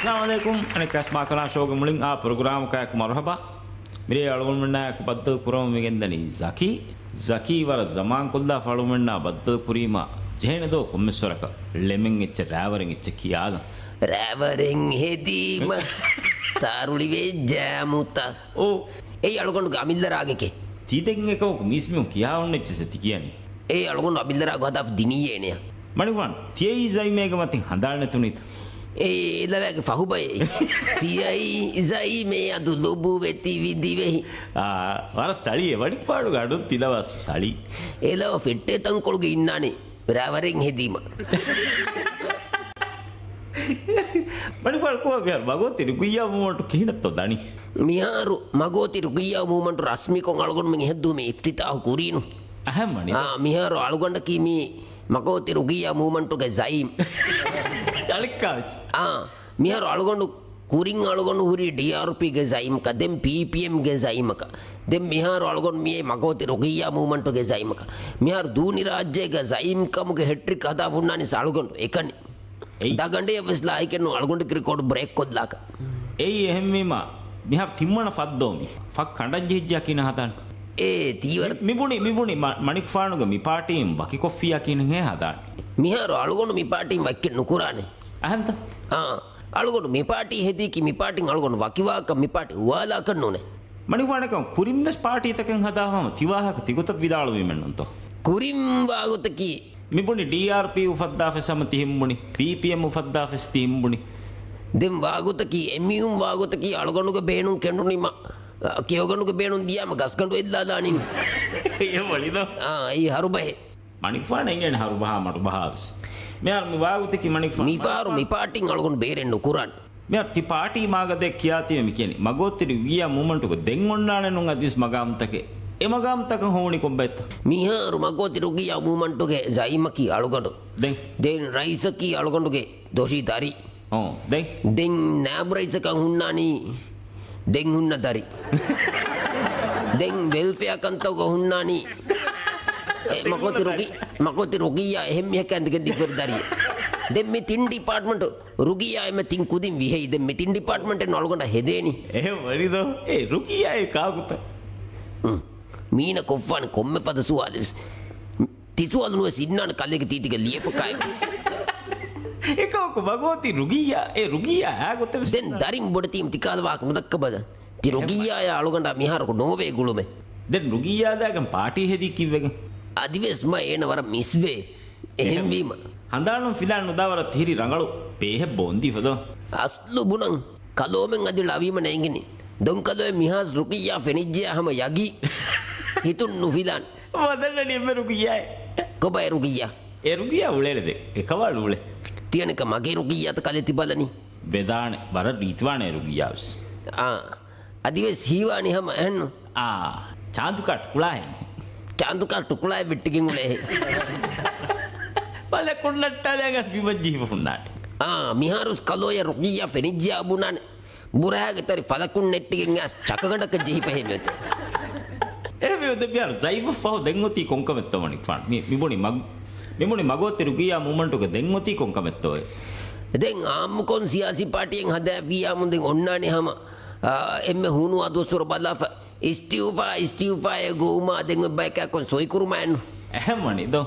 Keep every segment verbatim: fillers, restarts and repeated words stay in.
އައްސަލާމު ޢަލައިކުމް. އަނެއްކާސް މާކަނާ ޝޯގެ މުޅިން އާ ޕްރޮގްރާމަކާއެކު މަރުޙަބާ. މިރޭ އަޅުގަނޑުމެންނާއެކު ބައްދަލު ކުރަމުން މިގެންދަނީ ޒަކީ. ޒަކީ ވަރަށް ޒަމާން ކޮށްލާފަ އަޅުގަނޑުމެންނާ ބައްދަލު ކުރީމަ ޖެހޭނެ ދޯ ކޮންމެސް ވަރަކަށް ޅެމެން އެއްޗެއް ރާވަރެން އެއްޗެއް ކިޔާލަން. ރާވަރެން ހެދީމަ ތާރުޅިވޭ ޖާމުތައް. އޯ. އެއީ އަޅުގަނޑުގެ އަމިއްލަ ރާގެކޭ. ތީ ދެން އެކަމަކު މީސްމީހުން ކިޔާ އޮންނަ އެއްޗެއްސެއް ތި ކިޔަނީ. އެއީ އަޅުގަނޑު އަމިއްލަ ރާގު ހަދާފަ ދިނީއޭނެޔާ. މަނިކުފާނު، ތިޔައީ ޒައީމޭގެ މަތިން ހަނދާން ނެތުނީތަ؟ އެއީ އެލަވާގެ ފަހުބައެއް. ތިޔައީ ޒައީމޭ އަދު ލޮބުވެތި ވިދިވެހި. އާ، ވަރަށް ސަޅިއެއް ވަނިކުފާނުގެ އަޑުން ތިލަވާސް ސަޅި. އެލަވަ ފެއްޓޭ ތަންކޮޅުގަ އިންނާނީ. ރާވަރެން ހެދީމަ. މަނިކުފާނު ކޮބާ މިހާރު މަގޯތި ރުގިއްޔާ މޫވްމަންޓު ކިހިނެއްތޯ ދަނީ؟ މިހާރު މަގޯތި ރުގިއްޔާ މޫވްމަންޓު ރަސްމީކޮށް އަޅުގަނޑުމެން އެހެއްދުވަމޭ އިފްތިތާހު ކުރީނު. އަހަން މަނިކު. އާ، މިހާރު އަޅުގަނޑަކީ މީ މަގޯތި ރުގިއްޔާ މޫވްމަންޓުގެ ޒައީމް. އަޅެއްކާވެސް. އާ، މިހާރު އަޅުގަނޑު ކުރިން އަޅުގަނޑު ހުރީ ޑީއާރްޕީގެ ޒައީމްކަ، ދެން ޕީޕީއެމްގެ ޒައީމްކަ، ދެން މިހާރު އަޅުގަނޑު މިއީ މަގޯތި ރުގިއްޔާ މޫވްމަންޓުގެ ޒައީމްކަ. މިހާރު ދޫނި ރާއްޖޭގެ ޒައީމްކަމުގެ ހެޓްރިކް ހަދާފަ ހުންނާނީ އަޅުގަނޑު އެކަނި. އެއީ. ދަގަނޑެއަށް ވެސް ލާއިކެއްނު އަޅުގަނޑުގެ ރެކޯޑު ބްރޭކް ކޮށްލާކަށް. އެއީ އެހެންވީމަ، މިހާރު ތިންވަނަ ފަށްދޯ މީ. ފަށް ކަނޑަން ޖެހިއްޖެޔާ ކިހިނެއް ހަދާނެ؟ އޭ، ތީވަރަ- މި-، މިބުނި، މިބުނި މަ-، މަނިކުފާނުގެ މި ޕާޓީން ވަކިކޮށްފިއްޔާ ކިހިނެއް ހަދާނެ؟ މިހާރު އަޅުގަނޑު މި ޕާޓީން ވަކިކެއް ނުކުރާނެ. އަހަންތަ؟ އާ، އަޅުގަނޑު މި ޕާޓީ ހެދީކީ މި ޕާޓީން އަޅުގަނޑު ވަކިވާކަށް މި ޕާޓީ އުވާލާކަށް ނޫނޭ. މަނިކުފާނަކަށް ކުރިންވެސް ޕާޓީތަކެއް ހަދާފަ ހަމަ ތިވާހަކަ ތިގޮތަށް ވިދާޅުވީމެއްނުންތޯ؟ ކުރިން ވާގޮތަކީ. މިބުނި ޑީއާރްޕީ އުފައްދާފަސް ހަމަ ތިހެން ބުނި، ޕީޕީއެމް އުފައްދާފަސް ތިހެން ބުނި. ދެން ވާގޮތަކީ، އެމްޔޫ ވާގޮތަކީ އަޅުގަނޑުގެ ބޭނުން ކެނޑުނީމަ، އަ، ކެޔޮގަނޑުގެ ބޭނުން ދިޔާމަ ގަސްގަނޑު އެއްލާލާނީ. އެ ވަޅިދޯ. އާ، އެއީ ހަރުބަހެއް. މަނިކުފާނަށް އެނގޭނެ ހަރުބަހާ މަޑުބަހާވެސް. މިހާރު މި ވާގޮތަކީ މަނިކުފާނު. މިފާރު މި ޕާޓީން އަޅުގަނޑު ބޭރެއް ނުކުރާނެ. މިހާރު ތި ޕާޓީ މާގަދައަށް ކިޔާތީވެ މިކިޔަނީ. މަގޯތި ރުގިއްޔާ މޫވްމަންޓުގެ ދެން އޮންނާނެ ނޫން އަދިވެސް މަގާމުތަކެއް. އެ މަގާމުތަކަށް ހޮވުނީ ކޮންބައެއްތަ؟ މިހާރު މަގޯތި ރުގިއްޔާ މޫވްމަންޓުގެ ޒައީމަކީ އަޅުގަނޑު. ދެން؟ ދެން ރައީސަކީ އަޅުގަނޑުގެ ދޮށީ ދަރި. އޯ، ދެން؟ ދެން ނާއިބު ރައީސަކަށް ހުންނާނީ ދެން ހުންނަ ދަރި. ދެން ވެލްފެއާ ކަންތައްގަ ހުންނާނީ އެ މަގޯތި ރުގި-، މަގޯތި ރުގިއްޔާ އެހެން މީހަކާ އިނދެގެން ދިފަރި ދަރިއެއް. ދެން މި ތިން ޑިޕާޓްމަންޓު ރުގިއްޔާ އެންމެ ތިން ކުދިން ވިހައި. ދެން މި ތިން ޑިޕާޓްމަންޓެއް އަޅުގަނޑަށް ހެދޭނީ. އެހެން ވަނީދޯ؟ އޭ ރުގިއްޔާ އެ ކާކުތަ؟ މީނަ ކޮށްފާނެ ކޮންމެ ފަދަ ސުވާލެއް ވެސް. ތި ސުވާލު ނުވެސް އިންނާނެ ކަލޭގެ ތީތިގަ ލިޔެފަ ކާއެވެ. އެކަމަކު މަގޯތި ރުގިއްޔާ، އެ ރުގިއްޔާ އާ ގޮތެއް ވެސް ދެން ދަރިން ބޮޑެތީމަ ތިކަހަލަ ވާހަކަ ނުދައްކަބަލަ. ތި ރުގިއްޔާޔާ އަޅުގަނޑާ މިހާރަކު ނޯވޭ ގުޅުމެއް. ދެން ރުގިއްޔާ ދާގަން ޕާޓީ ހެދީ ކީއްވެގެން؟ އަދިވެސް މަ އޭނަ ވަރަށް މިސްވޭ. އެހެންވީމަ. ހަނދާނުން ފިލާން ނުދާވަރަށް ތިހިރީ ރަނގަޅު ބޭހެއް ބޯންދީފަ ދޯ. އަސްލު ބުނަން ކަލޯމެން އަދި ޅަވީމަ ނޭނގިނީ. ދޮންކަލޯއެ މިހާސް ރުގިއްޔާ ފެނިއްޖެޔާ ހަމަ ޔަގީ. ހިތުން ނުފިލާން. ވަދަންނަނީ އެންމެ ރުގިއްޔާއެއް. ކޮބާ އެ ރުގިއްޔާ؟ އެ ރުގިއްޔާ އުޅޭނެ ދެ. އެކަވާ އުޅޭ. ތިޔަނިކަ މަގޭ ރުގިއްޔާތަ ކަލޭ ތި ބަލަނީ. ވެދާނެ. ވަރަށް ރީތިވާނެ އެ ރުގިއްޔާވެސް. އާ. އަދިވެސް ހީވާނީ ހަމަ އެހެންނު. އާ. ޗާނދުކާ ޓުކުޅާހެން. ޗާނދުކާ ޓުކުޅާއެއް ވެއްޓިގެން އުޅޭހެން. ފަލަކުން ނައްޓާލާ ގަސް ބިމަށް ޖެހިފަ ހުންނާނެ. އާ، މިހާރު ކަލޯޔަށް ރުގިއްޔާ ފެނިއްޖެޔާ ބުނާނެ. ބުރަހާގެ ތަރި ފަލަކުން ނެއްޓިގެން އައިސް ޗަކަގަނޑަކަށް ޖެހިފަ ހެމެތެ. އެހެންވެ ދެ މިހާރު ޒައިމަށް ފަހު ދެން އޮތީ ކޮންކަމެއްތޯ މަނިކުފާނު؟ މި، މިބުނި މަގް-، މިބުނި މަގޯތި ރުގިއްޔާ މޫވްމަންޓުގެ ދެން އޮތީ ކޮންކަމެއްތޯއޭ؟ ދެން އާއްމުކޮށް ސިޔާސީ ޕާޓީއެއް ހަދާފިއްޔާމު ދެން އޮންނާނެ ހަމަ، އާ، އެންމެ ހޫނު އާ ދުވަސްވަރު ބަލާފަ އިސްތިއުފާ، އިސްތިއުފާއޭ ގޮވުމާ ދެން އޮތް ބަޔަކާ ކޮން ސޮއިކުރުމާއެއްނު. އެހެން ވަނީ ދޯ.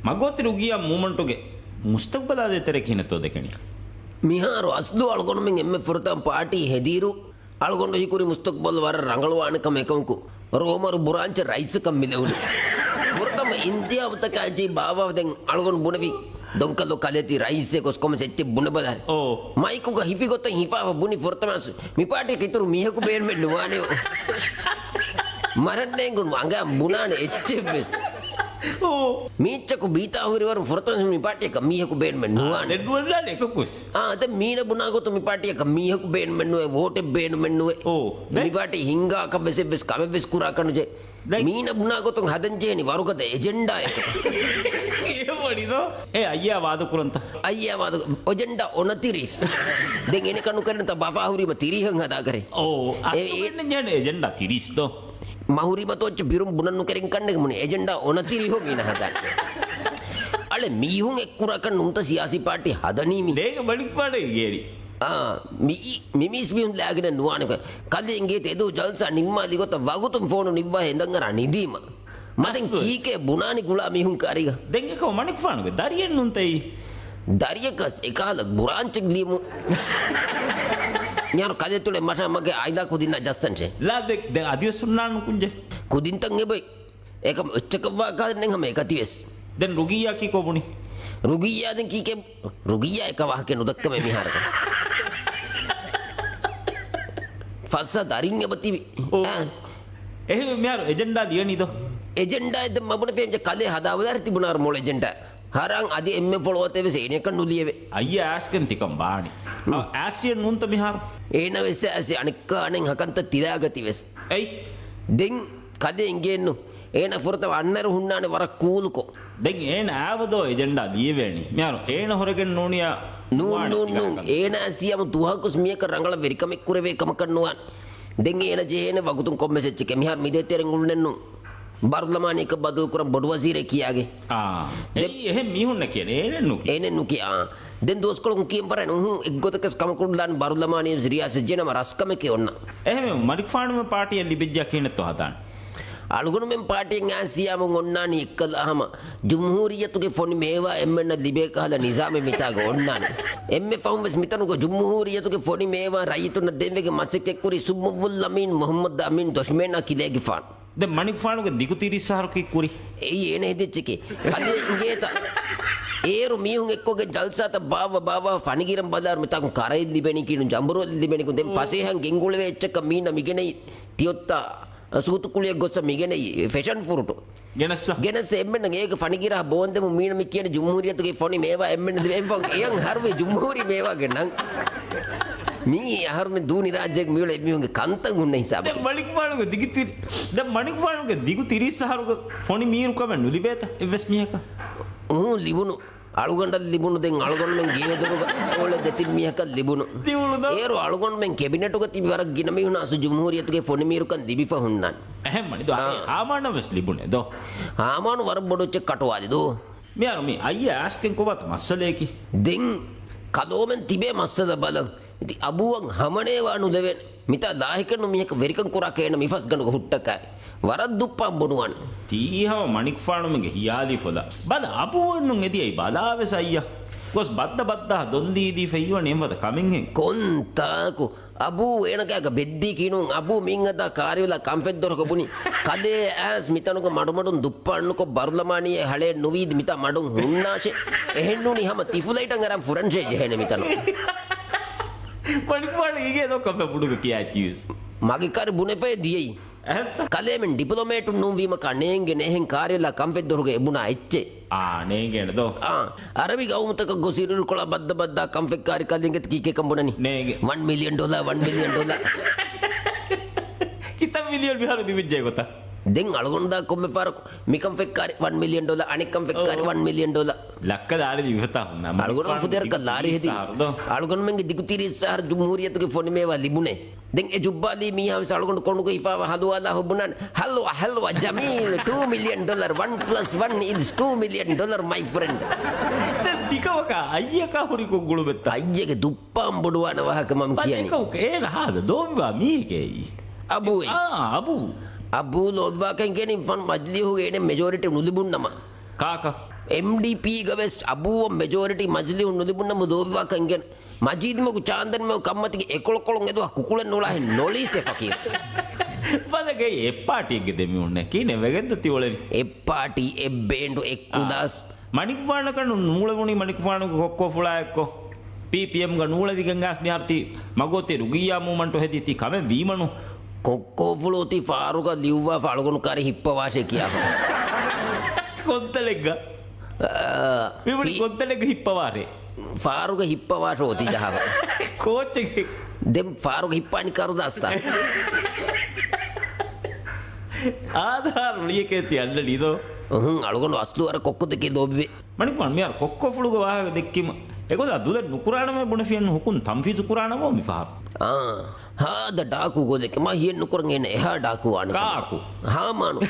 މަގޯތި ރުގިއްޔާ މޫވްމަންޓުގެ މުސްތަގްބަލާ ދޭތެރޭ ކިހިނެއްތޯ ދެކެނީ؟ މިހާރު އަސްލު އަޅުގަނޑުމެން އެންމެ ފުރަތަމަ ޕާޓީ ހެދިއިރު، އަޅުގަނޑު ހީކުރި މުސްތަގްބަލު ވަރަށް ރަނގަޅުވާނެ ކަމަށް އެކަމަކު، ރޯމަރު ބުރާންޗަށް ރައީސަކަން މިލެވުނު. ފުރަތަމަ އިންތިހާބުތަކާ ޖެހި ބާއްވާފަ ދެން އަޅުގަނޑު ބުނެފި، ދޮންކަލޯ ކަލޭ ތި ރައީސޭ ގޮސް ކޮމެސް އެއްޗެއް ބުނެބަލަ. އޯ. މައިކުގަ ހިފި ގޮތަށް ހިފާފަ ބުނި ފުރަތަމަ މި ޕާޓީއަކަށް އިތުރު މީހަކު ބޭނުމެއް ނުވާނެޔޯ. މަރަން ނޭނގުނު އަނގަ ބުނާނެ އެއްޗެއްވެސް. އޯ. މީއްޗަކު ބީތާ ހުރިވަރު ފުރަތަމަ މި ޕާޓީއަކަށް މީހަކު ބޭނުމެއް ނުވާނެ. ދެން ނުވަންނާނެ އެކަކުސް. އާ، ދެން މީނަ ބުނާ ގޮތުން މި ޕާޓީއަކަށް މީހަކު ބޭނުމެއް ނުވޭ، ވޯޓެއް ބޭނުމެއް ނުވޭ. އޯ، ދެން؟ މި ޕާޓީ ހިންގާކަށް ވެސް އެއްވެސް ކަމެއް ވެސް ކުރާކަށް ނުޖެ. ދެން؟ މީނަ ބުނާ ގޮތުން ހަދަން ޖެހެނީ ވަރުގަދަ އެޖެންޑާއެއް. އެ ވަނީދޯ؟ އެ އައްޔާ ވާދަ ކުރަންތަ؟ އައްޔާ ވާދަ، އެޖެންޑާ އޮނަތިރީސް. ދެން އެނެކަން ނުކެރެންތަ ބަފާ ހުރީމަ ތިރީހަށް ހަދާކަރެ. އޯ، އެ، އަސްލު އެ، ބެންނަން ޖެހެނީ އެޖެންޑާ ތިރީސް ދޯ؟ މަހުރިމަތޯއްޗެއް ބިރުން ބުނަން ނުކެރެން ކަންނެގެ މުނި އެޖެންޑާ އޮނަތިރީހޯ މީނަ ހަދާނެ. އަޅެ މީހުން އެއްކުރާކަށް ނުންތަ ސިޔާސީ ޕާޓީ ހަދަނީ މި. ނޭގެ ބަޑިފާޑެއް ގޭނި. އާ، މި، މި މީސް މީހުން ލާގިނަ ނުވާނެ. ކަލޭ އިނގޭތަ އެދު ޖަލްސާ ނިންމާލި ގޮތަށް ވަގުތުން ފޯނު ނިއްވާ އެނދަން އަރާ ނިދީމަ. މަދެން އަސްލުވެސް. ކީކޭ ބުނާނީ ގުޅާ މީހުން ކާރީގަ؟ ދެން އެކަމަ މަނިކުފާނުގެ ދަރިއެއް ނޫންތައީ؟ ދަރިއަކަސް އެކަހަލަ ބުރާންޗެއް ލިޔުމު. މިހާރު ކަލޭ ތުޅެ މަށާ މަގޭ އާއިލާ ކުދިންނާ ޖައްސަންށޭ. ލާ ދެ، ދެ އަދިވެސް ހުންނާނު ކުއްޖެއް. ކުދިންތައް އެބައި. އެކަމަ އެއްޗަކަށްވާ ކާލެއް ނެތް ހަމަ އެކަތިވެސް. ދެން ރުގިއްޔާ ކީކޯ ބުނި؟ ރުގިއްޔާ ދެން ކީކޭ؟ ރުގިއްޔާ އެކަ ވާހަކަ ނުދައްކަމޭ މިހާރަކަށް. ފައްސަ ދަރިން އެބަތިބި. އޯ. އާ. އެހެން މިހާރު އެޖެންޑާ ލިޔަނީ ދޯ؟ އެޖެންޑާ އެއް ދެން މަބުނެ ފޭމްޖެ ކަލޭ ހަދާ ބަލާރި ތިބުނާރު މޮޅު އެޖެންޑާ. ހަރާން އަދި އެންމެ ފޮޅުވަތެއް ވެސް އޭނަކަށް ނުލިޔެވެ. އައްޔަ އާސްގެން ތިކަން ވާނީ. ހުން. އަ، އާސްއިއެއް ނޫންތަ މިހާރު؟ އޭނަ ވެސް އައިސް އަނެއްކާ އަނެއް ހަކަންތައް ތިލާގަތި ވެސް. އެއް. ދެން ކަލޭ އިނގޭނު. އޭނަ ފުރަތަމަ އަންނައިރު ހުންނާނެ ވަރަށް ކޫލުކޮށް. ދެން އޭނަ އާވަދޯ އެޖެންޑާ ލިޔެވޭނީ. މިހާރު އޭނަ ހުރެގެން ނޫނިޔާ ނޫން، ނޫން، ނޫން. އޭނަ އައިސް ހަމަ ދުވަހަކުސް މީހަކަށް ރަނގަޅަށް ވެރިކަމެއް ކުރެވޭ ކަމަކަށް ނުވާނެ. ދެން އޭނަ ޖެހޭނެ ވަގުތުން ކޮންމެސް އެއްޗެކޭ. މިހާރު މިދޭތެރެން އުޅުނެއްނު. ބަރުލަމާނީއަކަށް ބަދަލުކުރަން ބޮޑުވަޒީރޭ ކިޔާގެ. އާ. ދެ- އެއީ އެހެން މީހުންނަކީ އޭނެއް ނުކިޔާ. އޭނެއް ނުކިޔާ. ދެން ދުވަސްކޮޅަކުން ކިޔަން ފަރާނެ. އުހު، އެއްގޮތަކަސް ކަމަކު ނުލާނެ ބަރުލަމާނީ ރިޔާސަތް ޖެހޭނަމަ ރަސްކަމެކޭ އޮންނަ. އެހެން މަނިކުފާނުމެ ޕާޓީއަށް ލިބިއްޖާ ކިހިނެއްތޯ ހަދާނެ؟ އަޅުގަނޑުމެން ޕާޓީއެއް އާސިޔާމުން އޮންނާނީ އެއްކަލަ ހަމަ ޖުމްހޫރިއްޔަތުގެ ފޮނި މޭވާ އެންމެންނަށް ލިބޭ ކަހަލަ ނިޒާމެއް މިތާގަ އޮންނާނެ. އެންމެ ފަހުން ވެސް މިތަނުގަ ޖުމްހޫރިއްޔަތުގެ ފޮނި މޭވާ ރައްޔިތުންނަށް ދޭންވެގެން މަސައްކަތްކުރީ ސުއްމުއްވުލް އަމީން މުހައްމަދު އަމީން ދޮށިމޭނާ ކިލޭގެފާނު. ދެން މަނިކުފާނުގެ ދިގު ތިރީސް އަހަރު ކީއްކުރި؟ އެއީ އޭނަ ހެދިއްޖެކޭ. ކަލޭ އިނގޭތަ؟ އޭރު މީހުން އެއްކޮށްގެން ޖަލްސާތައް ބާއްވަ ބާއްވާ ފަނިގިރަން ބަލާރު މިތާކުން ކަރައެއް ލިބެނީކީނު، ޖަނބުރުއެއް ލިބެނީކުން. ދެން ފަސޭހަން ގެންގުޅެވޭ އެއްޗަކަށް މީނަ މިގެނައީ ތިއޮއްތާ ސޫތުކުޅިއަށް ގޮއްސަ މިގެނައީ ފެޝަން ފުރުޓު. ގެނައްސަ. ގެނައްސަ އެންމެންނަށް އޭގެ ފަނިގިރާ ބޯންދެމު މީނަ މި ކިޔަނީ ޖުމްހޫރިއްޔަތުގެ ފޮނި މޭވާ އެންމެން އެންފަން އެޔަން ހަރުވި ޖުމްހޫރީ މޭވާގެ ނަން. މީ އަހަރުމެން ދޫނި ރާއްޖޭގެ މިއުޅޭ މީހުންގެ ކަންތައް ހުންނަ ހިސާބަކީ. ދެން މަނިކުފާނުގެ ދިގު ތިރި-، ދެން މަނިކުފާނުގެ ދިގު ތިރީސް އަހަރުގެ ފޮނި މީރު ކަމެއް ނުލިބޭތަ އެއްވެސް މީހަކަށް؟ އުހު، ލިބުނު. އަޅުގަނޑަށް ލިބުނު. ދެން އަޅުގަނޑުމެން ގޭދޮރުގަ އޮޅެ ދެތިން މީހަކަށް ލިބުނު. ލިބުނު ދޯ؟ އޭރު އަޅުގަނޑުމެން ކެބިނެޓުގަ ތިބި ވަރަށް ގިނަ މީހުން އަސްލު ޖުމްހޫރިއްޔަތުގެ ފޮނި މީރުކަން ލިބިފަ ހުންނާނެ. އެހެން މަނި ދޯ. އާ. ހާމާނަށް ވެސް ލިބުނެ ދޯ. ހާމާނު ވަރަށް ބޮޑު އެއްޗެއް ކަޓުވާލި ދޯ. މިހާރު މި އައްޔަ އާސްގެން ކޮބާތަ މައްސަލަޔަކީ؟ ދެން ކަލޯމެން ތިބޭ މައްސަލަ ބަލަން. އިތި އަބޫއަށް ހަމަނޭވާ ނުލެވޭނެ. މިތާ ލާހިކެއްނު މީހަކަށް ވެރިކަން ކުރާ ކޭނަ މި ފަސްގަނޑުގަ ހުއްޓަކާ. ވަރަށް ދުއްޕާން ބޮޑުވާނެ. ތީ ހަމަ މަނިކުފާނުމެންގެ ހިޔާލީ ފޮލާ. ބަލަ އަބޫއެއްނު އެދިޔައީ ބަލާވެސް އައްޔަ. ގޮސް ބައްދަ ބައްދާ ދޮންދީދީފަ ހީވަނީ އެންފަދަ ކަމެއްހެން. ކޮންތާކު؟ އަބޫ އޭނަގާގަ ބެއްދީ ކީނުން އަބޫ މީން އަދާ ކާރިވެލާ ކަންފަތްދޮރުގަ ބުނި. ކަލޭ އާސް މިތަނުގަ މަޑުމަޑުން ދުއްޕާންނުކޮށް ބަރުލަމާނީއެއް ހަޅޭއް ނުވީދި މިތާ މަޑުން ހުންނާށޭ. އެހެންނޫނީ ހަމަ ތިފުލައިޓަށް އަރާން ފުރަންށޭ ޖެހޭނެ މިތަނު. މަނިކުފާނު އިނގޭ ދޯ ކަންފަތް ބުޑުގަ ކިޔާ ތިވެސް. މަގެ ކާރި ބުނެފައި ދިޔައީ. އެހެންތަ؟ ކަލޭމެން ޑިޕްލޮމޭޓުން ނޫންވީމަކާ ނޭނގެނެ އެހެން ކާރިވެލާ ކަންފަތްދޮރުގަ އެބުނާ އެއްޗެއް. އާ، ނޭނގޭނެ ދޯ. އާ، އަރަބި ގައުމުތަކަށް ގޮސް އިރުއިރުކޮޅާ ބައްދަ ބައްދާ ކަންފަތް ކާރި ކަލޭގެ ކީކޭކަން ބުނަނީ؟ ނޭނގެ. ވަން މިލިއަން ޑޮލާ، ވަން މިލިއަން ޑޮލާ. ކިތައް މިލިއަން މިހާރު ދިވެއްޖެ ގޮތަށް؟ ދެން އަޅުގަނޑު ދާ ކޮންމެ ފަހަރަކު މިކަން ފެއްކާރި ވަން މިލިއަން ޑޮލާ، އަނެއްކަން ފެއްކާރި އޯ. ވަން މިލިއަން ޑޮލާ. ލައްކަ ދާރި ދިވެފަތާ ހުންނާ. އަޅުގަނޑު މަނިކުފާނު ފުދޭރަކަށް ލާރި ހެދި. އާރު ދޯ. އަޅުގަނޑުމެންގެ ދިގު ތިރީސް އަހަރު ޖުމްހޫރިއްޔަތުގެ ފޮނި މޭވާ ލިބުނޭ. ދެން އެ ޖުއްބާލީ މީހާ ވެސް އަޅުގަނޑު ކޮނޑުގަ ހިފާވާ ހަލުވާލާ ހުއްބުނާނެ. ހަލުވާ، ހަލުވާ، ޖަމީލް، ޓޫ މިލިއަން ޑޮލަރ، ވަން ޕްލަސް ވަން އިޒް ޓޫ މިލިއަން ޑޮލަރ، މައި ފްރެންޑް. ދެން ތިކަމަކާ އައްޔަކާ ހުރި ކޮން ގުޅުމެއްތަ؟ އައްޔަގެ ދުއްޕާން ބޮޑުވާނެ ވާހަކަ މަމް ބަ ކިޔަނީ. ދެކަމަކަށް އޭނަ ހާދަ ލޯބިވާ މީހެކޭ އެއީ. އަބޫއޭ. އާ، އަބޫ. އަބޫ ލޯބިވާކަން ކިޔަނީ ފަން މަޖިލީހުގެ އޭނެ މެޖޯރިޓީ ނުލިބުންނަމަ. ކާކަށް؟ އެމްޑީޕީގަ ވެސް އަބޫއަށް މެޖޯރިޓީ މަޖިލީހުން ނުލިބުންނަމަ ލޯބިވާކަން ކިޔަނީ. މަޖީދުމަގު ޗާންދަނިމަގު ކަންމަތިގެ އެކޮޅުކޮޅުން އެދުވާ ކުކުޅެއް ނުޅާހެން ނޮޅީސޭ ފަކީރު. ބަލަގައި އެއްޕާޓީއެއްގެ ދެމިހުންނެ ކީނެ ވެގެންދަ ތިއުޅެނީ. އެއްޕާޓީ، އެއްބޭންޑު، އާ. އެއްކުލާސް. މަނިކުފާނަކަށް ނޫޅެވުނީ މަނިކުފާނުގެ ކޮއްކޯފުޅާ އެއްކޮށް. ޕީޕީއެމްގަ ނޫޅެވިގެން އައިސް މިހާރު ތި މަގޯތި ރުގިއްޔާ މޫމަންޓު ހެދީ ތި ކަމެއް ވީމަނު. ކޮއްކޯފުޅު އޮތީ ފާރުގަ ލިޔުއްވާފަ އަޅުގަނޑު ކާރި ހިއްޕަވާށޭ ކިޔާފަ. ކޮންތަނެއްގަ؟ އާ، މިބުނި ޕީ-، ކޮންތަނެއްގަ ހިއްޕަވާށޭ؟ ފާރުގަ ހިއްޕަވާށޯ އޮތީ ޖަހާފަ. ކޯއްޗެއް. ދެން ފާރުގަ ހިއްޕާނީ ކަރުދާސްތަ؟ އާދަހާ ރުޅިއެކޭ ތި އަންނަނީ ދޯ. އުހުން، އަޅުގަނޑު އަސްލު ވަރަށް ކޮއްކޮ ދެކެ ލޯބިވޭ. މަނިކުފާނު މިހާރު ކޮއްކޯފުޅުގެ ވާހަކަ ދެއްކީމަ، އެގޮތަށް ދުލެއް ނުކުރާނަމޭ ބުނެފިއެއްނު ހުކުން ތަންފީޒު ކުރާނަމޯ މިފަހަރު. އާ، ހާދަ ޑާކޫ ގޮލެކެ މާ ހިޔެއް ނުކުރަން އޭނަ އެހާ ޑާކޫ ވާނެ. ކާކު؟ ހާމާނު.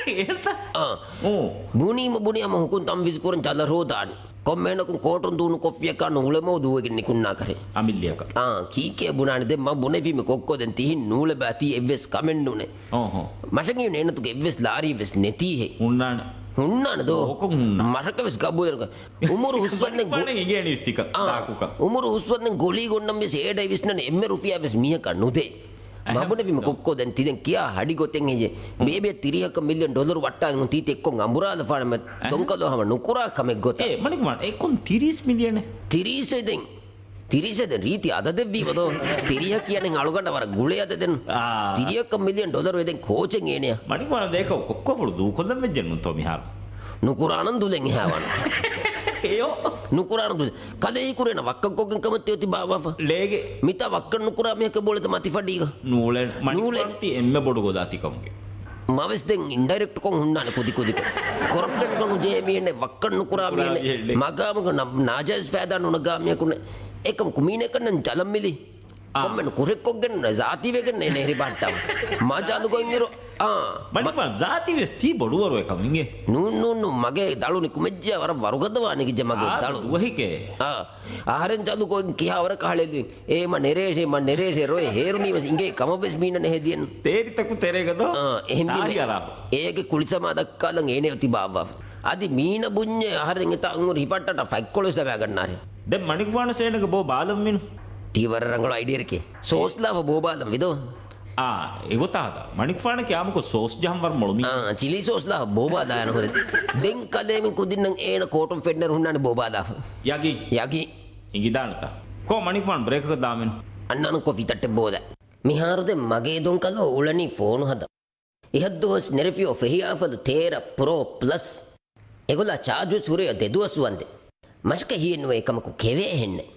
އޭނަ؟ އާ. އޯ. ބުނީމަ ބުނި ހަމަ ހުކުން ތަންފީޒު ކުރަން ޖަލަށް ހޯދާނެ. ކޮންމެހެނަކުން ކޯޓުން ދޫނު ކޮށްފިއްޔަކާ ނޫޅެމޯ ދޫވެގެން ނިކުންނާކަށެ. އަމިއްލިއަކަށް. އާ، ކީކޭ ބުނާނެ ދެން މަ ބުނެފީމެ ކޮއްކޮ ދެން ތިހިން ނޫޅެބާ ތީ އެއްވެސް ކަމެއް ނޫނޭ. އޯހޯ. މަށަކީ ނޭނަތުގެ އެއްވެސް ލާރިއެއް ވެސް ނެތީހޭ. ހުންނާނެ. ހުންނާނެ ދޯ. އޯކޮށް ހުންނާ. މަށަކަށް ވެސް ގަބޫލެއް ނުކަ. އުމުރު ހުސްވަންދެން ގު-، އާ. އުމުރު ހުސްވަންދެން ގުޅީ ގޮންނަން ވެސް އޭޑައި ވިސްނަން އެންމެ ރުފިޔާ ވެސް މީހަކާ ނުދޭ. އެހެން. މަ ބުނެފީމެ ކޮއްކޮ ދެން ތި ދެން ކިޔާ ހަޑި ގޮތެއް ހެއްޔޭ؟ ހުން. ބޭބެ ތިރީހަކަށް މިލިއަން ޑޮލަރު ވައްޓާލަމުން ތީ ތެއްކޮން އަނބުރާލަފާނަމެ އެހެން. ދޮންކަލޯ ހަމަ ނުކުރާ ކަމެއް ގޮތަށް. އޭ، މަނިކުފާނު، އެ ކޮން ތިރީސް މިލިއަނެއް؟ ތިރީސް ދެން. ތިރީސް ދެން ރީތި އަދަދެއްވީމަ ދޯ. ތިރީހަ ކިޔަނީ އަޅުގަނޑަށް ވަރަށް ގުޅޭ އަދަދެއް. އާ. ތިރީހަކަށް މިލިއަން ޑޮލަރު އެދެން ކޯޗެއް އޭނެއަށް. މަނިކުފާނު ދޭކަ ކޮއްކޮފުޅު ދޫކޮށްލަން ވެއްޖެނުންތޯ މިހާރު؟ ނުކުރާނަން ދުލެއް އެހާވާނެ. އެޔޯ. ނުކުރާނަން ދުލެއް. ކަލޭ ކުރޭނަ ވައްކަން ކޮށްގެން ކަމަށް ތިއޮތީ ބާއްވާފަ. ލޭގެ. މިތާ ވައްކަން ނުކުރާ މީހަކަށް ބޯޅަތަ މަތިފަޑީގަ. ނޫޅެން. ނޫޅެން. މަނިކުފާނު ތީ އެންމެ ބޮޑު ގޮދާ ތިކަމުގެ. މަވެސް ދެން އިންޑައިރެކްޓްކޮށް ހުންނާނެ ކުދި ކުދިކޮށް. ކޮރަޕްޝަންކޮށް ނުޖެހޭ މީހެއް ނެއް، ވައްކަން ނުކުރާ މީހެއް ނެއް، ނުކުރާ. މަގާމުގަ ނަ-، ނާޖާއިޒް ފައިދާ ނުނަގާ މީހަކު ނެއް. އެކަމަކު މީނަކަށް ނަން ޖަލަށް މިލީ. އާ. ކޮންމެން ކުށެއްކޮށްގެން ޒާތީވެގެން ނޭނެ ހިރިބާއްޓާ. މަ ޖަލުގޮތްއިރު، އާ. މަނިކުފާނު ޒާތީވެސް ތީ ބޮޑުވަރު އެކަމު އިނގޭ. ނޫން، ނޫން، ނޫން. މަގޭ ދަޅު ނިކުމެއްޖެ ވަރަށް ވަރުގަދަވާނެ ގިޖެ މަގޭ އާ، ދަޅު. ދުވަހެކޭ. އާ. އަހަރެން ޖަލުގޮތް ކިހާވަރަކަށް ހަޅޭލުވިން. އޭ މަ ނެރޭށޭ، މަ ނެރޭށޭ ރޮއެ ހޭރުނީ ވެސް އިނގޭ ކަމަށް ވެސް މީނަ ނެހެދިޔަން. ތޭރިތަކު ތެރޭގަ ދޯ؟ އާ، އެހެންވީމަ ތާރި އަރާފަ. އޭގެ ކުޅިސަމާ ދައްކާލަން އޭނެ އޮތި ބާއްވާފަ. އަދި މީނަ ބުންޏޭ އަހަރެން އެތާ އަނގުރި ހިފައްޓައިޓަ ފަތްކޮޅު ވެސް ލަބާގަންނާރޭ. ދެން މަނިކުފާނަށް އޭނަގެ ބޯ ބާލަން ވީނު. ތީ ވަރަށް ރަނގަޅު އައިޑިއައެކޭ. ސޯސް ލާފަ ބޯ ބާލަން ވިދޯ. އާ، އެގޮތާ ހަދާ. މަނިކުފާނަކީ އާއްމުކޮށް ސޯސް ޖަހަން ވަރަށް މޮޅު މީ. އާ، ޗިލީ ސޯސް ލާފަ ބޯ ބާލާ ޔާނު ހުރެ. ދެން ކަލޭމެން ކުދިންނަށް އޭނަ ކޯޓުން ފެންނައިރު ހުންނާނެ ބޯ ބާލާފަ. ޔަގީ. ޔަގީ. އިނގިދާނެތާ. ކޯ މަނިކުފާނު ބްރޭކަކަށް ދާމެން. އަންނާނަން ކޮފީ ތައްޓެއް ބޯދަ. މިހާރު ދެން މަގޭ ދޮންކަލޯ އުޅެނީ ފޯނު ހަދަ. އިހަށްދުވަސް ނެރެފިއޯ ފެހި އާފަލު ތޭރަ ޕްރޯ ޕްލަސް. އެގޮލާ ޗާޖުވެސް ހުރެޔޯ ދެދުވަސް ވަންދެން. މަށަކަށް ހިޔެއްނުވޭ ކަމަކު ކެވޭ ހެންނެއް.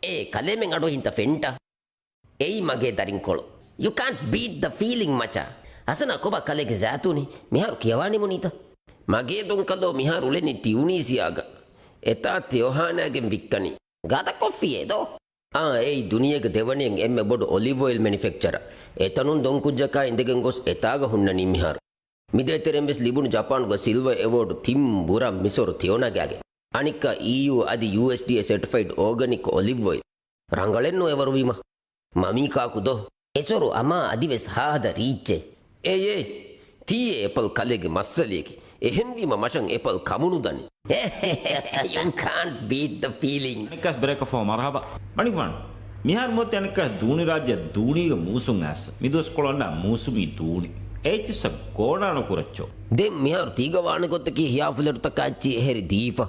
އޭ ކަލޭމެން އަޑުއެހިންތަ ފެންޓާ. އެއީ މަގޭ ދަރިންކޮޅު. You can't beat the feeling މަޗާ. ހަސަނާ ކޮބާ ކަލޭގެ ޒާތޫނީ؟ މިހާރު ކިޔަވާ ނިމުނީތަ؟ މަގޭ ދޮންކަލޯ މިހާރު އުޅެނީ ޓިއުނީސިއާގަ. އެތާ ތެޔޮހާނާގެން ވިއްކަނީ. ގަދަ ކޮފީއެއް ދޯ؟ އާ، އެއީ ދުނިޔޭގެ ދެވަނައިން އެންމެ ބޮޑު އޮލިވް އޮއިލް މެނިފެކްޗަރ. އެތަނުން ދޮންކުއްޖަކާ އިނދެގެން ގޮސް އެތާގަ ހުންނަނީ މިހާރު. މިދޭތެރެއިން ވެސް ލިބުނު ޖަޕާނުގަ ސިލްވަ އެވޯޑް ތިން ބުރަ މިސޮރު ތެޔޮނާގެ އަގެއް. އަނެއްކާ އީޔޫ އަދި ޔޫއެސްޑީއޭ ސެޓްފައިޑް އޯގަނިކް އޮލިވް އޮއިލް. ރަނގަޅެއްނު އެވަރުވީމަ. މަމީ ކާކު ދޯ؟ އެސޮރު އަމާ އަދިވެސް ހާދަ ރީއްޗެއް. އޭ އޭ، ތީއޭ އެޕަލް ކަލޭގެ މައްސަލަޔަކީ. އެހެންވީމަ މަށަށް އެޕަލް ކަމުނުދަނީ. You can't beat the feeling. އަނެއްކާސް ބްރޭކަށްފަހު މަރުހަބާ. މަނިކުފާނު. މިހާރު މޮތި އަނެއްކާސް ދޫނި ރާއްޖެ ދޫނީގެ މޫސުން އައިސް. މިދުވަސްކޮޅު އަންނަ މޫސުމީ ދޫނި. އެއްޗިއްސަށް ގޯނާނުކުރައްޗޯ. ދެން މިހާރު ތީގަ ވާނެ ގޮތަކީ ހިޔާ ފްލެޓުތަކާ އެއްޗިހި އެހެރި ދީފަ.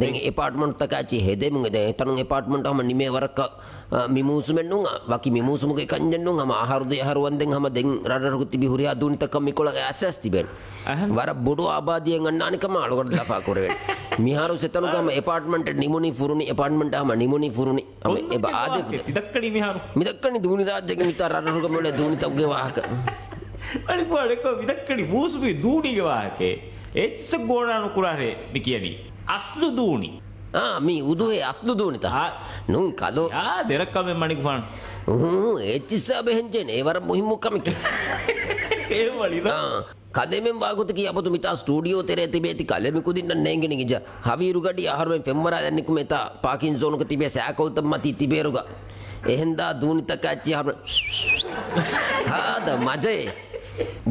ދެން އެ އެޕާޓްމަންޓްތަކާ އެއްޗިހި ހެދެމުން އެދެން އެތަނުން އެޕާޓްމަންޓް ހަމަ ނިމޭ ވަރަކަށް، އަ، މި މޫސުމެއް ނޫން، އަ، ވަކި މި މޫސުމުގެ ކަންޏެއް ނޫން، ހަމަ އަހަރު ދެ އަހަރު ވަންދެން ހަމަ ދެން ރަށްރަށުގަ ތިބި ހުރިހާ ދޫނިތަކަށް މިކޮޅަށް އެސެސް ތިބޭނެ. އެހެން. ވަރަށް ބޮޑު އާބާދީއެއް އަންނާނެ ކަމަށް އަޅުގަނޑު ލަފާ ކުރެވޭނެ. މިހާރު އެތަނުގަ ހަމަ އެޕާޓްމަންޓެއް ނިމުނީ ފުރުނީ، އެޕާޓްމަންޓް ހަމަ ނިމުނީ ފުރުނީ. ހަމަ އެބަ އާދޭ ފުދޭ. ތި ދައްކަނީ މިހާރު. މި ދައްކަނީ ދޫނި ރާއްޖޭގެ މިތާ ރަށްރަށުގަ މިއުޅޭ ދޫނިތަކުގެ ވާހަކަ. އަނެއްކާ އަނެއްކާ މި ދައްކަނީ މޫސުމީ ދޫނީގެ ވާހަކައެއް. އެއްޗެއް ގޯނާނުކުރާށޭ މި ކިޔަނީ. އަސްލު ދޫނި. އާ، މީ އުދުހޭ އަސްލު ދޫނިތަ؟ އާ. ނޫން ކަލޯ. ޔާ، ދެރަކަމެއް މަނިކުފާނު. އުހު، އެއްޗިއްސާ ބެހެންޖެނެ. އެ ވަރަށް މުހިއްމު ކަމެކޭ. އެ ވަނީތަ؟ އާ. ކަލޭމެން ވާގޮތަކީ އަބަދު މިތާ ސްޓޫޑިއޯ ތެރޭ ތިބޭތި ކަލޭމެން ކުދިންނަށް ނޭނގެނީ ގިޖަ. ހަވީރު ގަޑި އަހަރުމެން ފެންވަރާލަން ނިކުމޭތާ ޕާކިން ޒޯނުގަ ތިބޭ ސައިކަލްތައް މަތީ ތިބޭރުގަ. އެހެންދާ ދޫނިތަކާ އެއްޗި އަހަރުމެން ހާދަ މަޖައޭ.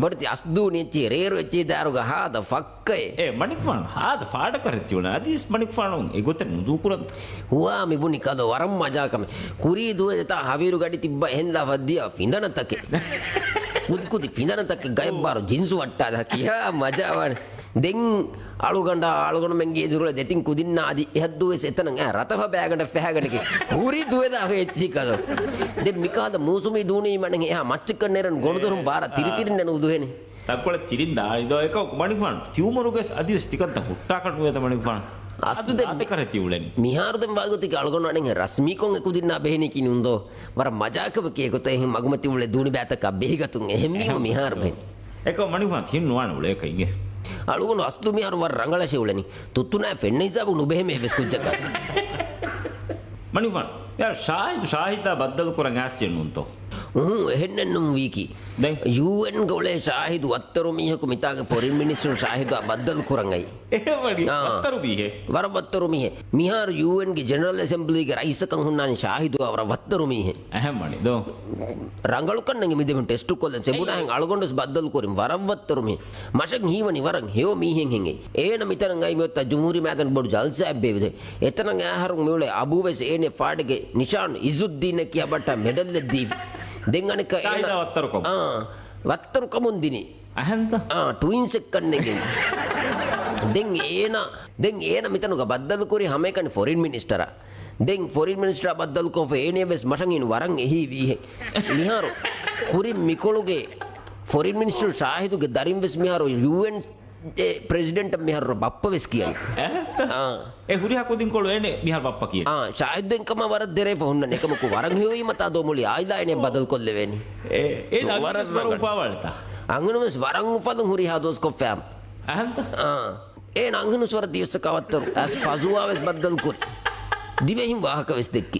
ބޮޑެތި އަސްދޫނި އެއްޗި ރޭރު އެއްޗި ދާރުގަ ހާދަ ފައްކައޭ. އޭ މަނިކުފާނު ހާދަ ފާޑަކަށް ތިއުޅެނީ. އަދިވެސް މަނިކުފާނު އެގޮތަށް ނުދޫކުރަންތަ؟ ހުވާ މިބުނި ކަލޯ ވަރަށް މަޖާކަމެއް. ކުރީ ދުވަހެއް އެތާ ހަވީރު ގަޑި ތިއްބަ އެހެންލާ ފައްދިޔާ ފިނދަނަ ތަކެއް. ކުދި ކުދި ފިނދަނަ ތަކެއް ގަޔަށް ބާރު ޖިންސު ވައްޓާލާ ކިހާ މަޖާވާނެ. ދެން އަޅުގަނޑާ އަޅުގަނޑުމެންގެ އިތުރު ދެތިން ކުދިންނާ އަދި އެހައްދުވެސް އެތަނަށް އައި ރަތަފަ ބައިގަނޑަށް ފަހަގަނޑެކެ ހުރި ދުވެދާ އެއްޗި ކަލޯ. ދެން މިކަހަލަ މޫސުމީ ދޫނީ މަނެ އެހާ މައްޗަކަށް ނެރަން ގޮނޑުދޮރުން ބާރަށް ތިރިތިރިންނެ ނުދުހެނެ. ތަންކޮޅެއް ތިރިން ދާނީ ދޯ އެކަކު މަނިކުފާނު. ތިއުމުރުގެސް އަދިވެސް ތިކަންތައް ހުއްޓާކަށް ނުވޭތަ މަނިކުފާނު؟ އަސްލު ދެން އާދަކަށް ތިއުޅެނީ. މިހާރު ދެން ވާގޮތަކީ އަޅުގަނޑު އަނެއް ރަސްމީކޮށް އެކުދިންނާ ބެހެނީކީ ނޫން ދޯ؟ ވަރަށް މަޖާކަމެކޭ އެގޮތަށް އެހެން މަގުމަތި އުޅޭ ދޫނި ބައިތަކާ ބެހިގަތުން އެހެންވީމަ މިހާރު ބެހެނީ. އެކަކު މަނިކުފާނު ތިހެން ނުވާނެ އުޅޭކަށް އިނގޭ. އަޅުގަނޑު އަސްލު މިހާރު ވަރަށް ރަނގަޅަށޭ އުޅެނީ. ތުއްތުނާ ފެންނަ ހިސާބު ނުބެހެމޭ އެއްވެސް ކުއްޖަކަށް. މަނިކުފާނު، ޔާ ޝާހިދު ޝާހިދާ ބައްދަލު ކުރަން އައިސްޖެ ނޫންތޯ؟ އުހު، އެހެންނެއްނު ވީކީ. ދެން؟ ޔޫއެންގެ އުޅޭ ޝާހިދު ވައްތަރު މީހަކު މިތާގެ ފޮރިން މިނިސްޓަރު ޝާހިދުއާ ބައްދަލު ކުރަން އައީ. އެހެން ވަނީ؟ އާ. ވައްތަރު މީހެއް؟ ވަރަށް ވައްތަރު މީހެއް. މިހާރު ޔޫއެންގެ ޖެނެރަލް އެސެމްބްލީގެ ރައީސަކަށް ހުންނާނީ ޝާހިދުއާ ވަރަށް ވައްތަރު މީހެއް. އެހެން ވަނީ ދޯ. ރަނގަޅުކަންނަނގެ މިދެމުން ޓެސްޓު ކޮށްލަން ސެބުނާހެން އަޅުގަނޑުވެސް ބައްދަލު ކުރިން ވަރަށް ވައްތަރު މީހެއް. މަށަށް ހީވަނީ ވަރަށް ހެޔޮ މީހެއް ހެނގެ. އޭނަ މިތަނަށް އައި މިއޮތާ ޖުމްހޫރީ މައިދާނަށް ބޮޑު ޖަލްސާއެއް ބޭއްވި. އެތަނަށް އައިހާރު މިއުޅޭ އަބޫވެސް އޭނެ ފާޑެއްގެ ނިޝާން އިޒުއްދީނަކީ އަބައްޓާ މެޑަލްއެއް ދީފި. ދެން އަނެއްކާ އޭނަ ޝާހިދާ ވައްތަރުކަމުން. އާ، ވައްތަރުކަމުން ދިނީ. އަހަންތަ؟ އާ، ޓްވިންސް އެއްކަންނެގެން. ދެން އޭނަ، ދެން އޭނަ މިތަނުގަ ބައްދަލުކުރި ހަމައެކަނި ފޮރިން މިނިސްޓަރާ. ދެން ފޮރިން މިނިސްޓަރާ ބައްދަލުކޮށްފަ އޭނެ ވެސް މަށަށް ހީނު ވަރަށް އެހީ ވީހެއް. މިހާރު ކުރިން މިކޮޅުގެ ފޮރިން މިނިސްޓަރު ޝާހިދުގެ ދަރިން ވެސް މިހާރު ޔޫއެން ޕްރެޒިޑެންޓަށް މިހާރު ބައްޕަ ވެސް ކިޔަނީ. އެހެންތަ؟ އާ. އެ ހުރިހާ ކުދިންކޮޅު އޭނެ މިހާރު ބައްޕަ ކިޔަނީ. އާ، ޝާހިދު އެކަމާ ވަރަށް ދެރަވެފަ ހުންނަނީ. އެކަމަކު ވަރަށް ހެޔޮވީމަތާ ދޯ މުޅި އާއިލާ އޭނެ ބަދަލުކޮށްލެވޭނީ. އޭ، އޭނަ ވަރަށް އަންހެނުން ވެސް ވަރަށް ރަނގަޅު. އުފާވާނެތާ. އަންހެނުން ވެސް ވަރަށް އުފަލުން ހުރިހާ ދުވަސް ކޮށްފައި. އަހަންތަ؟ އާ. އޭނަ އަންހެނުން ވެސް ވަރަށް ދިވެއްސަކާ ވައްތަރު. އަސް ފަޒުވާ ވެސް ބައްދަލު ކުރި. ދިވެހިން ވާހަކަ ވެސް ދެއްކި.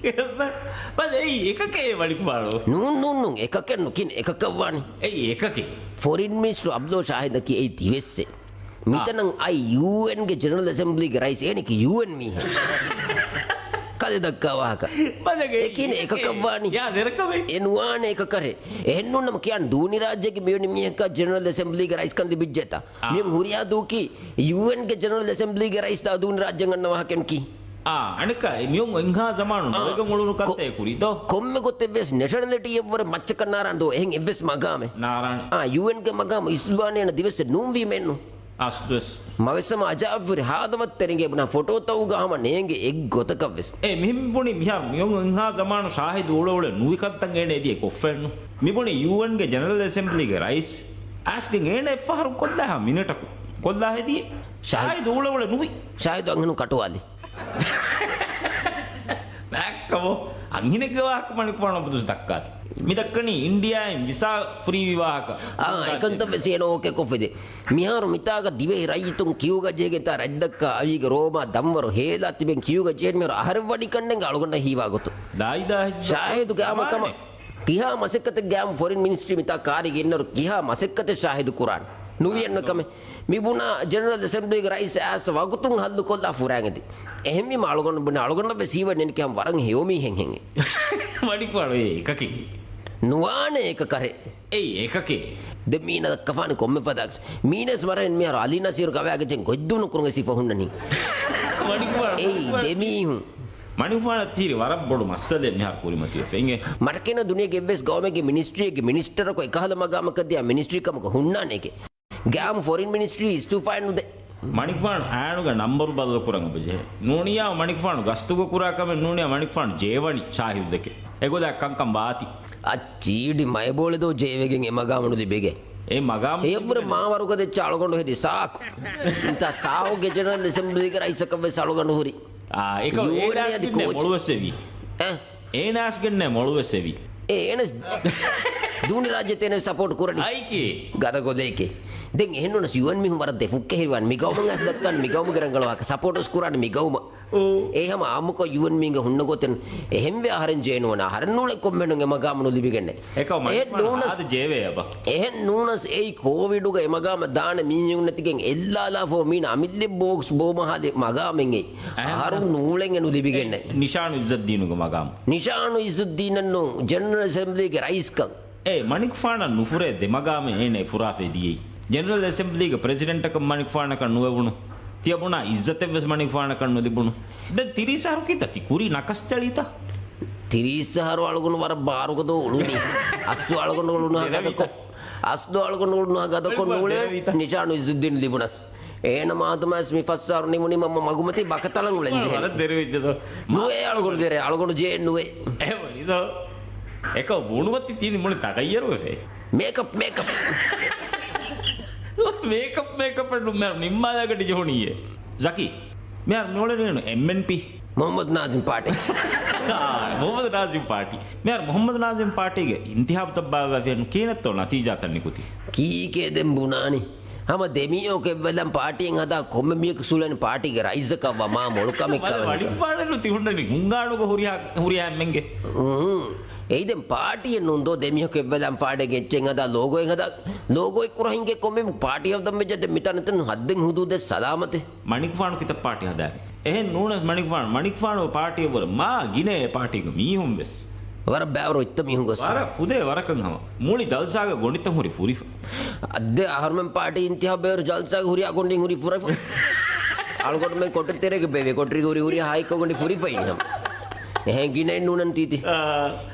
ބަސް އެއީ އެކަކޭ ވަނިކުފާނު. ނޫން، ނޫން، ނޫން. އެކަކެއް ނުކިން އެކަކަށް ވާނީ. އެއީ އެކަކޭ. ފޮރިން މިނިސްޓަރު އަބްދުﷲ ޝާހިދަކީ އެއީ ދިވެއްސެއް. މިތަނަށް އައި ޔޫއެންގެ ޖެނެރަލް އެސެމްބްލީގެ ރައީސް އޭނަކީ ޔޫއެން މީހެއް. ކަލެ ދައްކާ ވާހަކަ. ބަލަގެ އެކިން އެ-، އެކަކަށް ވާނީ. ޔާ ދެރަކަމެއް. އެ ނުވާނެ އެކަކަށް. އެހެންނޫން ނަމަ ކިޔާން ދޫނި ރާއްޖޭގެ މިވެނި މީހަކާ ޖެނެރަލް އެސެމްބްލީގެ ރައީސްކަން ލިބިއްޖެތާ. އާ. މިއޮން ހުރިހާ ދޫކީ ޔޫއެންގެ ޖެނެރަލް އެސެމްބްލީގެ ރައީސްތާ ދޫނި ރާއްޖެ އަންނަ ވާހަކައެން ކީ. އާ، އަނެއްކާ މިއޮން އެންހާ ޒަމާނު އާ. ނުވެގެން އުޅުނު ކޮ-، ކަންތައް ކުރީ ދޯ. ކޮންމެ ގޮތެއް ވެސް ނެޝަނަލިޓީއެއްވުރެ މައްޗަކަށް ނާރާން ދޯ އެހެން އެއްވެސް މަގާމެއް. ނާރާނެ. އާ، ޔޫއެންގެ މަގާމު އިސްވާނޭނަ ދިވެއްސެއް ނޫންވީމެއްނު. އަސްލުވެސް. މަވެސް ހަމަ އަޖާބްވެރި ހާދަ ވައްތަރެނގޭ ބުނާ ފޮޓޯތައުގަ ހަމަ ނޭނގެ އެއްގޮތަކަށްވެސް. އޭ މިހެން ބުނި މިހާރު މިއޮން އެންހާ ޒަމާނު ޝާހިދު އުޅެ އުޅެ ނުވި ކަންތައް އޭނަ އެދިޔަ ކޮށްފައެއްނު. މިބުނި ޔޫއެންގެ ޖެނެރަލް އެސެމްބްލީގެ ރައީސް އާސްގެން އޭނަ އެއްފަހަރު ކޮށްލާހާ މިނެޓަކު ކޮށްލާ ހެދިޔެ. ޝާހިދު. ޝާހިދު އުޅެ އުޅެ ނުވި. ޝާހިދު އަންހެނުން ކަޓުވާލި. ބާއްކަވޯ. އަންހެނެއްގެ ވާހަކަ މަނިކުފާނު އަބަދުވެސް ދައްކާތި. މި ދައްކަނީ އިންޑިއާއިން ވިސާ ފްރީވި ވާހަކަ. އާ، އެކަންތައް ވެސް އޭނަ އޯކޭ ކޮށްފިދި. މިހާރު މިތާގަ ދިވެހި ރައްޔިތުން ކިޔޫގަ ޖޭގެންތާ ރަތްދައްކާ އަވީގެ ރޯމާ ދަންވަރު ހޭލާ ތިބެން ކިޔޫގަ ޖޭން މިހާރު އަހަރެއް ވަނީ ކަންނޭނގެ އަޅުގަނޑަށް ހީވާ ގޮތު. ދާއިދާ ހެއްޖެ. ޝާހިދު ގާމަ ކަމަށް. ސަމާނެ. ކިހާ މަސައްކަތެއް ގާމަ ފޮރިން މިނިސްޓްރީ މިތާ ކާރީގެ އިންނަރު ކިހާ މަސައްކަތެއް ޝާހިދު ކުރާނެ. ނުވި އެންނަ ކަމެއް. މި ބުނާ ޖެނެރަލް އެސެމްބްލީގެ ރައީސް އައިސް ވަގުތުން ހައްލު ކޮށްލާ ފުރާނގެދި. އެހެންވީމަ އަޅުގަނޑު ބުނެ އަޅުގަނޑަށް ވެސް ހީވަން ނެން ކިހާ ވަރަށް ހެޔޮ މީހެއް ހެން. ވަޑިކު އަޅު އެ އެކަކެއް. ނުވާނެ އެކަކަށް. އެއީ އެކަކެއް. ދެ މީނަ ދައްކަފާނެ ކޮންމެ ފަދައަކަސް. މީނަސް މަރަހެން މިހާރު އަލީ ނަސީރު ގަވާގެ ޖެން ގޮތްދޫނު ކުރުނގެ ސިފަ ހުންނަނީ. ވަޑިކު އަޅު. އެއީ ދެ މީހުން. މަނިކުފާނަށް ތިހިރީ ވަރަށް ބޮޑު މައްސަލައެއް މިހާރު ކުރިމަތިވެފަ އިނގޭ. މަރަކޭނަ ދުނިޔޭގެ އެއްވެސް ގައުމެއްގެ މިނިސްޓްރީއެއްގެ މިނިސްޓަރަކު އެކަހަލަ މަގާމަކަށް ދިޔަ މިނިސްޓްރީ ކަމަކަށް ހުންނާނެކޭ. ގާމް ފޮރިން މިނިސްޓްރީ އިސްތިއުފާއެއް ނުދޭ. މަނިކުފާނު އާނުގެ ނަންބަރު ބަދަލު ކުރަން އެބަޖެހޭ. ނޫނިޔާ މަނިކުފާނު ގަސްތުގަ ކުރާ ކަމެއް ނޫނިޔާ މަނިކުފާނު ޖޭވަނީ ޝާހިދު ދެކެ. އެގޮތަށް ކަންކަން ވާތީ. އައްޗީ މައިބޯޅި ދޯ ޖޭވެގެން އެ މަގާމު ނުލިބިގެން. އެ މަގާމު އެއަށްވުރެ މާ ވަރުގަދަ އެއްޗެއް އަޅުގަނޑު ހެދި ސާކު. އިންތާ ސާކުގެ ޖެނެރަލް އެސެމްބްލީގެ ރައީސަކަށް ވެސް އަޅުގަނޑު ހުރި. އާ، އެކަ އޭނާސްގެންނޭ މޮޅުވެސް އެވީ. އެ؟ އޭނާސްގެންނޭ މޮޅުވެސް އެވީ. އޭ، އޭނަސް ދޫނި ރާއްޖެ ތޭނެ ސަޕޯޓް ކުރަނީ. އައިކޭ. ގަދަ ގޮލޭކޭ. ދެން އެހެންނޫނަސް ޔޫއެން މީހުން ވަރަށް ދެފުއްކެހިރިވާން މިގައުމުން އަސް ދައްކާން މިގައުމުގެ ރަނގަޅު ވާހަކަ ސަޕޯޓުސް ކުރާން މިގައުމަށް. އޯ. އެ ހަމަ އާއްމުކޮށް ޔޫއެން މީގެ ހުންނަ ގޮތެއް އެހެންވެ އަހަރެން ޖޭނުވަން އަހަރެން ނޫޅެ ކޮންމެނުން އެ މަގާމު ނުލިބިގެންނެ. އެކަމަ އެހެން ނޫނަސް އާދަ ޖޭވޭ އަބަ. އެހެން ނޫނަސް އެއީ ކޯވިޑުގަ އެ މަގާމަށް ދާނެ މީހުން ނެތިގެން އެއްލާލާފަ މީނަ އަމިއްލި ބޯކްސް ބޯމަހާލި މަގާމެއް އެއީ. އަހަރުން ނޫޅެން އެ ނުލިބިގެންނެ. ނިޝާނު އިއްޒައްދީނުގެ މަގާމު. ނިޝާނު އިއްޒުއްދީނަށް ނޫން ޖެނެރަލް އެސެމްބްލީގެ ރައީސްކަން. އޭ މަނިކުފާނަށް ނުފުރޭ ދެ މަގާމެއް އޭނަ އެ ފުރާފަ ދިޔައީ. ޖެނެރަލް އެސެމްބްލީގެ ޕްރެޒިޑެންޓަކަށް މަނިކުފާނަކަށް ނުވެވުނު. ތިޔަބުނާ އިއްޒަތެއްވެސް މަނިކުފާނަކަށް ނުލިބުނު. ދެން ތިރީސް އަހަރު ކިތަ ތި ކުރީ ނަކަސްތެޅީތަ؟ ތިރީސް އަހަރު އަޅުގަނޑު ވަރަށް ބާރުގަދޯ އުޅުނީ. އަސްލު އަޅުގަނޑު އުޅުނުހާ ގަދަކޮށް. އަސްލު އަޅުގަނޑު އުޅުނުހާ ގަދަކޮށް ނޫޅޭ ނިޝާނު އިއްޒުއްދީން ލިބުނަސް. އޭނަ މާދަމާސް މި ފަސް އަހަރު ނިމުނީމަ މަ-، މަގުމަތީ ބަކަތަޅަން އުޅެން ޖެހޭ. ވަރަށް ދެރަވެއްޖެ ދޯ. ނުވޭ އަޅުގަނޑު ދެރޭ. އަޅުގަނޑު ޖޭން ނުވޭ. އެހެންވަނީ ދޯ. އެކަ ބޫނުމަތި ތީނި މުޅި ތަޣައްޔަރުވެފޭ. މޭކަޕް، މޭކަޕް. މޭކަޕް، މޭކަޕް ނު-، މެ-، ނިންމާލާގަޑި ޖެހުނީއޭ. ޒަކީ، މިހާރު މިއުޅެނީނު އެމްއެންޕީ. މުހައްމަދު ނާޒިމް ޕާޓީ. އާ، މުހައްމަދު ނާޒިމް ޕާޓީ. މިހާރު މުހައްމަދު ނާޒިމް ޕާޓީގެ އިންތިހާބުތައް ބާއްވާފިއެއްނު ކިހިނެއްތޯ ނަތީޖާތައް ނިކުތީ؟ ކީކޭ ދެން ބުނާނީ؟ ހަމަ ދެމީހަކު އެއްވެލަން ޕާޓީއެއް ހަދާ ކޮންމެ މީހަކު ސުޅެން ޕާޓީގެ ރައީސަކަށް ވަމާ މޮޅު ކަމެއް މަދަ ކަމެއް. ވަނިކުފާނެއްނު ތިހުންނަނީ ހުންގާނުގަ ހުރިހާ، ހުރިހާ އެންމެންގެ. އުނ. އެއީ ދެން ޕާޓީއެއް ނޫން ދޯ ދެމީހަކު އެއްވެލަން ފާޑެއް އެއްޗެއް ހަދާ ލޯގޯއެއް ހަދާ، ލޯގޯއެއް ކުރަހިންގެ ކޮންމެ ޕާޓީ ހަދަން ވެއްޖެ ދެން މިތާނެތަން ހައްދެއް ހުދޫދެއް ސަލާމަތެއް. މަނިކުފާނު ކިތައް ޕާޓީ ހަދާފި؟ އެހެން ނޫނަސް މަނިކުފާނު، މަނިކުފާނު ޕާޓީއަށް ވުރެ މާ ގިނަ އެ ޕާޓީގެ މީހުން ވެސް. ވަރަށް ބައިވަރު އޮތްތަ މީހުން ގޮސް. ވަރަށް ފުދޭ ވަރަކަށް ހަމަ. މުޅި ޖަލްސާގެ ގޮނޑިތައް ހުރި ފުރިފަ. އައްދެ އަހަރުމެން ޕާޓީ އިންތިހާބު ބޭރު ޖަލްސާގެ ހުރިހާ ގޮނޑިން ހުރި ފުރިފަ. އަޅުގަނޑުމެން ކޮޓަރި ތެރޭގެ ބޭބެ ކޮޓަރީގެ ހުރި ހުރި ހާއިކަ ގޮނޑި ފުރިފައިން ހަމަ. އެހެން ގިނައެއް ނޫނަން ތީތި. އާ،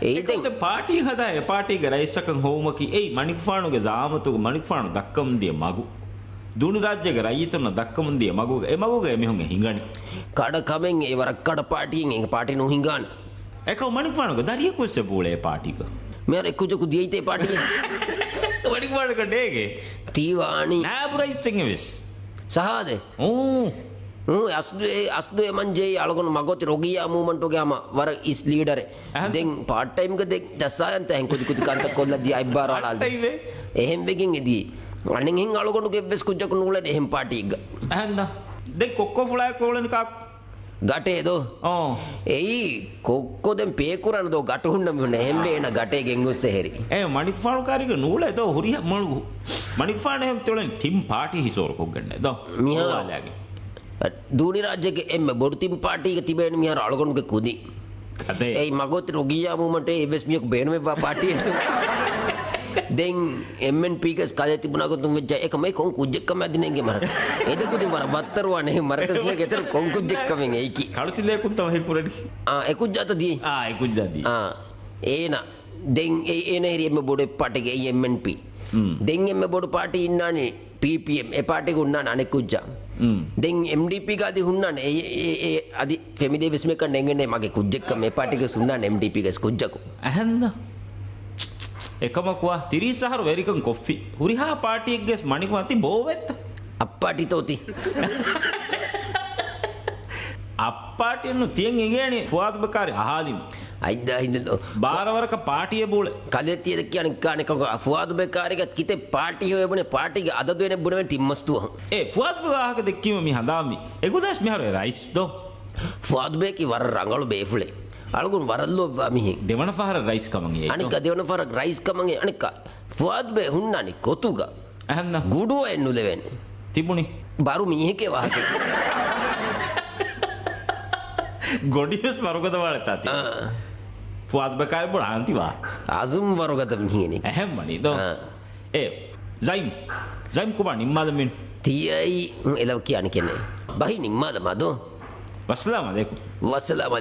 އެއީ ދެން. އެކަމު ދެން ޕާޓީ ހަދާ އެ ޕާޓީގެ ރައީސަކަށް ހޮވުމަކީ އެއީ މަނިކުފާނުގެ ޒައާމަތުގަ މަނިކުފާނު ދައްކަމުން ދިޔަ މަގު. ދުނި ރާއްޖޭގެ ރައްޔިތުންނަށް ދައްކަމުން ދިޔަ މަގުގަ، އެ މަގުގަ އެމީހުން ހިނގަނީ. ކަޑަ ކަމެއް އެ ވަރަށް ކަޑަ ޕާޓީއެއް އެ ޕާޓީ ނުހިނގާނެ. އެކަމު މަނިކުފާނުގެ ދަރިޔަކު ވެސް އެބަ އުޅޭ ޕާޓީގަ. މިހާރު އެކުއްޖަކު ދިޔައީތޭ ޕާޓީއަށް. މަނިކުފާނުގެ ޑޭގެ. ތީ ވާނީ. ނާއިބު ރައީސެއް ވެސް. ސަހާދެ. އޫ. އޫ، އަސްލު އެ، އަސްލު އެ މަންޖެއީ އަޅުގަނޑު މަގޯތި ރޮގިއްޔާ މޫވްމަންޓުގެ ހަމަ ވަރަށް އިސް ލީޑަރެއް. އަހަން. ދެން ޕާޓް ޓައިމްގަ ދެން ޖައްސާލަންތަ އެހެން ކުދި ކުދި ކަންތައް ކޮށްލަ ދިޔަ އަތްބާރު އަޅާލަ. ޕާޓް ޓައިމެއް. އެހެން ވެގެން އެދިޔަ. އަނެއްހެން އަޅުގަނޑުގެ އެއްވެސް ކުއްޖަކު ނޫޅެން އެހެން ޕާޓީއެއްގަ. އަހަންނަ. ދެން ކޮއްކޮ ފުޅާއެކު އުޅެނީ ކާކު؟ ގަޓޭ ދޯ؟ އޯ. އެއީ ކޮއްކޮ ދެން ޕޭކުރާނެ ދޯ ގަޓު ހުންނަ މީހުން އެހެންވެ އޭނަ ގަޓޭ ގެންގޮސް އެހެރި. އޭ މަނިކުފާނު ކާރިގަ ނޫޅޭ ދޯ ހުރިހާ މަނިކުފާނު އެހެން ތިއުޅެން ތިން ޕާޓީ ހިސޯރު ކޮށްގެންނޭ ދޯ. މިހާރު ދޫނިރާއްޖޭގެ އެންމެ ބޮޑު ތިން ޕާޓީގަ ތިބޭނެ މިހާރު އަޅުގަނޑުގެ ކުދި. އަދޭ. އެއީ މަގޯތި ރޮގިއްޔާ މޫވްމަންޓޭ އެއްވެސް މީހަކު ބޭނުމެއްވާ ޕާޓީއެއް. ދެން އެމްއެންޕީގަސް ކަލޭ ތިބުނާ ގޮތުން ވެއްޖާ އެކަމެއް ކޮން ކުއްޖެއްކަމެއް އަދި ނޭނގެ މަރަކަ. އެދެ ކުދިން ވަރަށް ވައްތަރުވާނެ މަރަކަސް ނޭނގެ އެތަރު ކޮން ކުއްޖެއްކަމެއް އެއިކި. ކަޅުތިލޭކުންތަ ވަހި ކުރަނީ؟ އާ، އެ ކުއްޖާތަ ދިޔައީ؟ އާ، އެ ކުއްޖާ ދިޔައީ. އާ، އޭނަ. ދެން އެ، އޭނަ ހެރި އެންމެ ބޮޑު ޕާޓީގެ އެމްއެންޕީ. ދެން އެންމެ ބޮޑު ޕާޓީ އިންނާނީ ޕީޕީއެމް. އެ ޕާޓީގަ ހުންނާނެ އަނެއް ކުއްޖާ. ދެން އެމްޑީޕީގަ އަދި ހުންނާނެ އެ، އެ، އެ، އަދި ފެމިލީ ވެސް މިކަން ނޭނގެންނޭ މަގޭ ކުއްޖެއްކަމެއް ޕާޓީގަ ހުންނާނެ އެމްޑީޕީގަ ކުއްޖަކު. އަހަންނަ. އެކަމަކު ތިރީސް އަހަރު ވެރިކަން ކޮށްފި. ހުރިހާ ޕާޓީއެއްގެ މަނިކު މަތި ބޯވެއްތަ؟ އައްޕާޓީތޯ ތި؟ އައްޕާޓީނު ތިޔަން އިނގޭނީ ފުއާދު ބެކާރި އަހާލިން. އައިދާ ހިނދު. ބާރަވަރަކަށް ޕާޓީއެއް ބޫޅެ. ކަލޭ ތިޔަ ދެއްކި އަނެއްކާ އަނެއްކާ ފުއާދު ބެކާރިގަ ކިތެއް ޕާޓީ ހޮވޭ ބުނެ ޕާޓީގެ އަދަދު އެނެއް ބުނެވެން ތިން މަސް ދުވަހު. އޭ ފުއާދު ވާހަކަ ދެއްކީމަ މި ހަނދާންވީ. އެގުދާސް މިހާރު އެ ރައީސް ދޯ؟ ފުއާދު ބޭކި ވަރަށް ރަނގަޅު ބޭފުޅެއް. އަޅުގަނޑު ވަރަށް ލޯބިވާ މީހެއް. ދެވަނަ ފަހަރަށް ރައީސް ކަމަށް އެ. އަނެއްކާ ދެވަނަ ފަހަރަށް ރައީސް ކަމަށް އެ. އަނެއްކާ ފުއާދު ބޭ ހުންނާނީ ގޮތުގަ. އަހަންނަ. ގުޑުވައެއް ނުލެވޭނެ. ތިބުނި. ބަރު މީހެކޭ ވާހަކަ. ގޮޑިވެސް ވަރުގަދަ ވާޅެތާ ތި. އާ. ފުއާދު ބެކާރި ބޮޑ އާންތި ވާ. އަޒުމް ވަރުގަދަ މީހެކޭ. އެހެން ވަނީ ދޯ. އާ. އޭ، ޒައިމް. ޒައިމް ކުބާ ނިންމާލަމިން. ތިޔައީ، އުން، އެލަވަ ކިޔާނެ ކެނެ. ބަހި ނިންމާލަމާ ދޯ. ވައްސަލާމް އަލައިކުމް. ވައްސަލާމް އަލައިކުމް.